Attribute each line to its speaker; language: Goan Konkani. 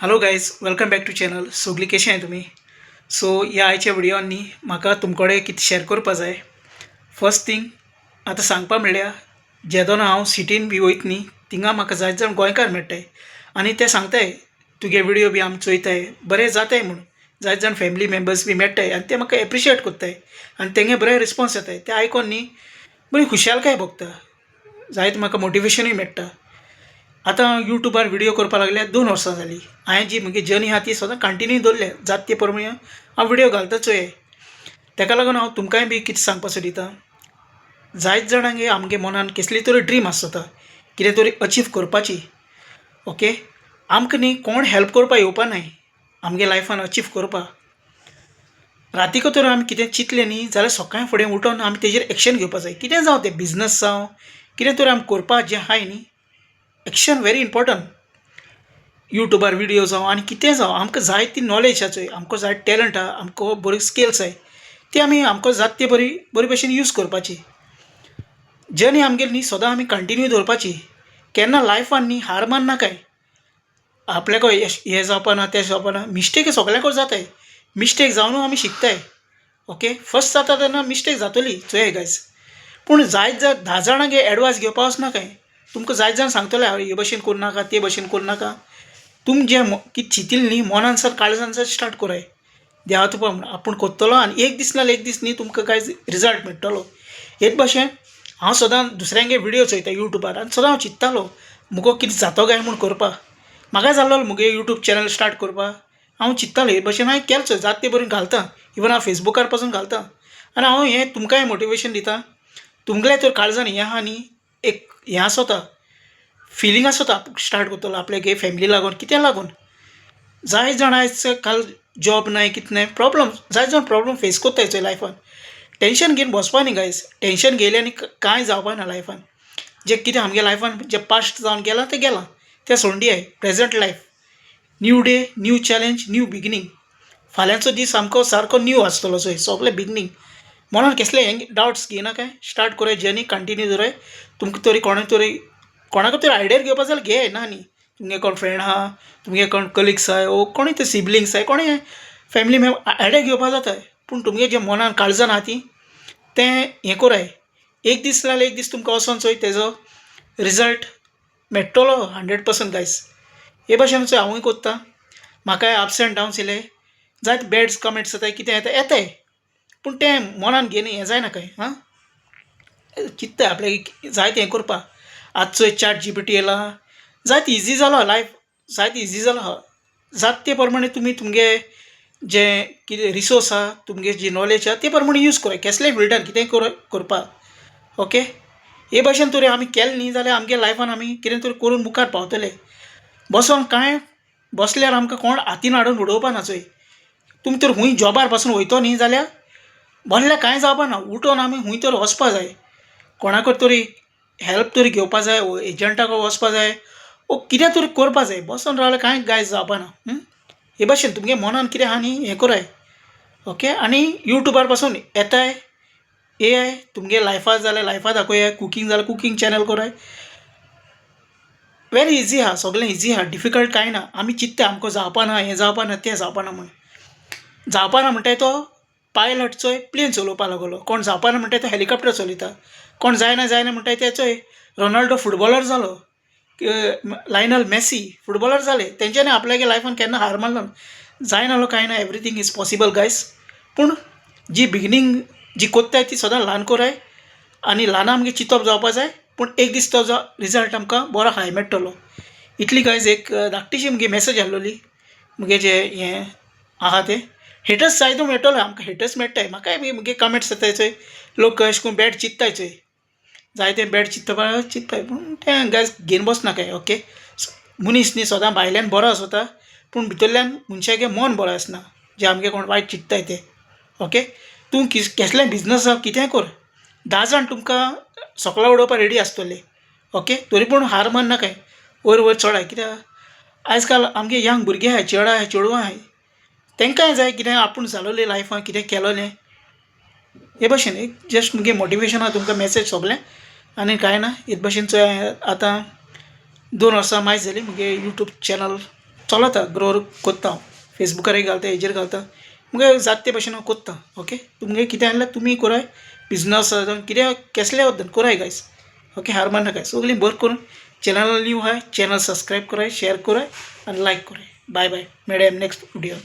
Speaker 1: Hello guys, welcome back to channel. सगळीं कशें आहाय तुमी? सो ह्या आयच्या व्हिडियोन न्ही म्हाका तुमकडे कितें शेअर करपा जाय. फर्स्ट थींग, आतां सांगपा म्हणल्यार जेदोना हांव सिटीन बी वयता न्ही, थिंगा म्हाका जायते जाण गोंयकार मेळटाय आनी ते सांगताय, तुगे व्हिडियो बी आमी चोयताय, बरें जाताय म्हूण. जायते जाण फॅमिली मेंबर्स बी मेळटाय आनी ते म्हाका एप्रिशिएट कोत्ताय आनी तेंगे बरें रिस्पोन्स येताय. तें आयकोन न्ही बरी खुशालकाय भोगता, जायते म्हाका मोटिवेशनूय मेळटा. आतां यूट्यूबार व्हिडियो करपाक लागल्यार 2 वर्सां जालीं. हांवें जी म्हजी जर्नी आहा ती सदां कंटिन्यू दवरल्या. जाता ते प्रमाणे हांव व्हिडियो घालता चोय. तेका लागून हांव तुमकांय बी कितें सांगपाक सोदिता, जायते जाणांगे आमगे मनान कसली तरी ड्रीम आसता, कितें तरी अचीव करपाची, ओके. आमकां न्ही कोण हेल्प करपाक येवपा नाय आमगे लायफान अचीव करपाक. रातीको तर आमी कितें चिंतलें न्ही जाल्यार सकाळीं फुडें उठोन आमी तेजेर एक्शन घेवपा जाय. कितें जावं तें, बिजनस जावं, कितें तरी आमी करपा जें आहाय न्ही, एक्शन व्हेरी इम्पोर्टंट. युट्यूबार व्हिडियो जावं आनी कितें जावं, आमकां जाय ती नॉलेज आहा चोय, आमकां जाय टॅलंट आहा, आमकां बरी स्किल्स आहाय, ती आमी आमकां जाता ती बरी बरे भशेन यूज करपाची. जर्नी आमगेली न्ही सदां आमी कंटिन्यू दवरपाची. केन्ना लायफान न्ही हार माननाकाय. आपल्याक हें जावपा ना, तें जावपा ना. मिस्टेक सगळ्यांकूच जाताय. मिस्टेक जावनू आमी शिकताय, ओके. फर्स्ट जाता तेन्ना मिस्टेक जातली चोय गायज, पूण जायत जाय 10 जाणांगे एडवायस घेवपा वचनाकाय. तुमकां जायत जाण सांगतले, हे भशेन करूं नाका, ते भशेन करूं नाका. तुमी जें कितें चिंतिल्लें न्ही मनान सर, काळजान सर, स्टार्ट कराय, देवा तुका म्हूण आपूण कोत्तलो आनी एक दीस ना एक दीस न्ही तुमकां कांय रिजल्ट मेळटलो. हेच भशेन हांव सदां दुसऱ्यांगे व्हिडियो चोयता युट्यूबार आनी सदां हांव चिंत्तालो, मुगो कितें जातो काय म्हूण करपाक. म्हाकाय जाल्लो मुगे यूट्यूब चॅनल स्टार्ट करपाक. हांव चिंत्तालो, हे भशेन हांवें केलें चोय, जाता ते बरें घालता, इवन हांव फेसबुकार पासून घालता. आनी हांव हें तुमकांय मोटिवेशन दिता, तुमगेले तर काळजान हें आहा न्ही, एक हें आसोता, फिलींग आसता, स्टार्ट करतलो आपल्यागे फॅमिली लागून, कितें लागून. जाय जाण आयज काल जॉब नाय, कितें नाय, प्रॉब्लम, जायते जाण प्रॉब्लम फेस कोत्ताय चोय लायफान. टेंशन घेवन बसपा न्ही गायज. टेंशन घेयलें आनी कांय जावपा ना लायफान. जें कितें आमगे लायफान जें पास्ट जावन गेलां तें गेलां, तें सोडून दियाय. Present life, new day, new challenge, new beginning. फाल्यांचो दीस सामको सारको न्यू आसतलो चोय, सगलें बिगनींग. म्हणून केसले हें डावट्स घेयनाकाय, स्टार्ट कोराय जर्नी, कंटिन्यू दवराय. तुमकां तरी कोणाक तरी कोणाकूय तरी आयडिया घेवपा जाल्यार घे ना न्ही. तुमगे कोण फ्रेंड आहा, तुमगे कोण कलिग्स आहाय वो कोणूय ते सिबलिंग्स आहाय, कोणूय फॅमिली मेंबर, आयडिया घेवपा जाता. पूण तुमगे जें मनान काळजान आहा ती तें हें कोराय. एक दीस ना जाल्यार एक दीस तुमकां वचोन चोय तेजो रिजल्ट मेळटलो 100% गायज. हे भाशेन चोय हांवूय कोत्ता. म्हाकाय अप्स एंड डावन्स येयले, जायते बॅड कमेंट्स येताय, कितें येता येताय, पूण तें मनान घेवन हें जायना कांय. आं, चिंत्ताय आपल्याक जायतें हें करपाक. आतां चोय चॅट जीपीटी येयला, जायते इजी जालो लायफ, जायते इजी जालो आहा. जाता ते प्रमाणे तुमी तुमगे जें कितें रिसोर्स आहा, तुमगे जी नॉलेज आहा, ते प्रमाणे यूज कोराय, केसलेय फिल्डान कितेंय करपाक, ओके. हे भाशेन तरी आमी केलें न्ही जाल्यार आमगे लायफान आमी कितें तरी करून मुखार पावतले. बसोन कांय बसल्यार आमकां कोण हातीन हाडून उडोवपा ना चोय. तुमी तर खूंय जॉबार पासून वयतो न्ही जाल्यार बसल्यार कांय जावपा ना. उठोन आमी खूंय तरी वचपा जाय, कोणाकूय तरी हेल्प तरी घेवपा जाय वो एजंटाक वचपा जाय वो कितें तरी करपा जाय. बसोन रावल्यार कांय गायज जावपा ना. हे भाशेन तुमगे मनान कितें आहा न्ही, हें कोराय, ओके. आनी युट्यूबार पासून येताय एआय, तुमगे लायफा जाल्यार लायफा दाखोया, कुकींग जाल्यार कुकींग चॅनल कोराय. वेरी इजी आहा, सगळें इजी आहा, डिफिकल्ट कांय ना. आमी चिंत्ता आमकां जावपा ना, हें जावपा ना, तें जावपा ना म्हूण. जावपा ना म्हणटाय तो पायलट चोय प्लेन चलोवपा लागलो. कोण जावपा ना म्हणटाय तो हेलिकॉप्टर चलयता. कोण जायना जायना म्हणटाय ते चोय रोनाल्डो फुटबॉलर जालो, लायनल मॅसी फुटबॉलर जाले. तेंच्यांनी आपल्यागे लायफान केन्ना हार मारलो ना. जायना कांय ना, everything is possible guys. पूण जी बिगिनींग जी कोत्ताय ती सदां ल्हान कोराय आनी ल्हान आमगे चिंतप जावपा जाय, पूण एक दीस तो रिजल्ट आमकां बरो हाय मेळटलो. इतली गायज एक धाकटीशी मुगे मॅसेज आहलोली. मुगे जे हें आहा तें हेटर्स जायतो मेळटलो आमकां, हेटर्स मेळटाय. म्हाकाय बी मुगे कमेंट्स येताय चोय, लोक अशें करून बॅड चिंत्ताय चोय, जायते बॅड चिंतपा चिंतपाय, पूण तें गायज घेवन बसनाकाय, ओके. मनीस न्ही सदां भायल्यान बरो आसता, पूण भितरल्यान मनशागे मन बरो आसना, जे आमगे कोण वायट चिंत्ताय ते, ओके. तूं केसलेय बिजनस जावं कितेंय कर, 10 जाण तुमकां सकला उडोवपाक रेडी आसतले, ओके. तरी पूण हार माननाकाय, वयर वयर चडाय. कित्याक आयज काल आमगे यंग भुरगे आहाय, चेडो आहाय, चेडवां आहाय, तेंकांय जाय कितें आपूण जालोलें लायफान कितें केलोलें. हे भाशेन एक जस्ट मुगे मोटिवेशन आहा तुमकां मॅसेज सोगलें, आनी कांय ना. हेच भाशेन चोय, आतां 2 वर्सां मायज जालीं मुगे यूट्यूब चॅनल. चलता, ग्रो कोत्ता हांव, फेसबुकारूय घालता, हेजेर घालता, मुगे जाता ते भशेन हांव कोत्ता. ओके, तुमगे कितें आसल्यार तुमी कोराय बिजनस कितें केसलें कोराय गायज. ओके, हार मारनाकाय, सगलीं बरें करून. चॅनल न्यू आहाय, चॅनल सबस्क्रायब कराय, शेयर कराय आनी लायक कराय. बाय बाय, मेळया नेक्स्ट व्हिडियोन.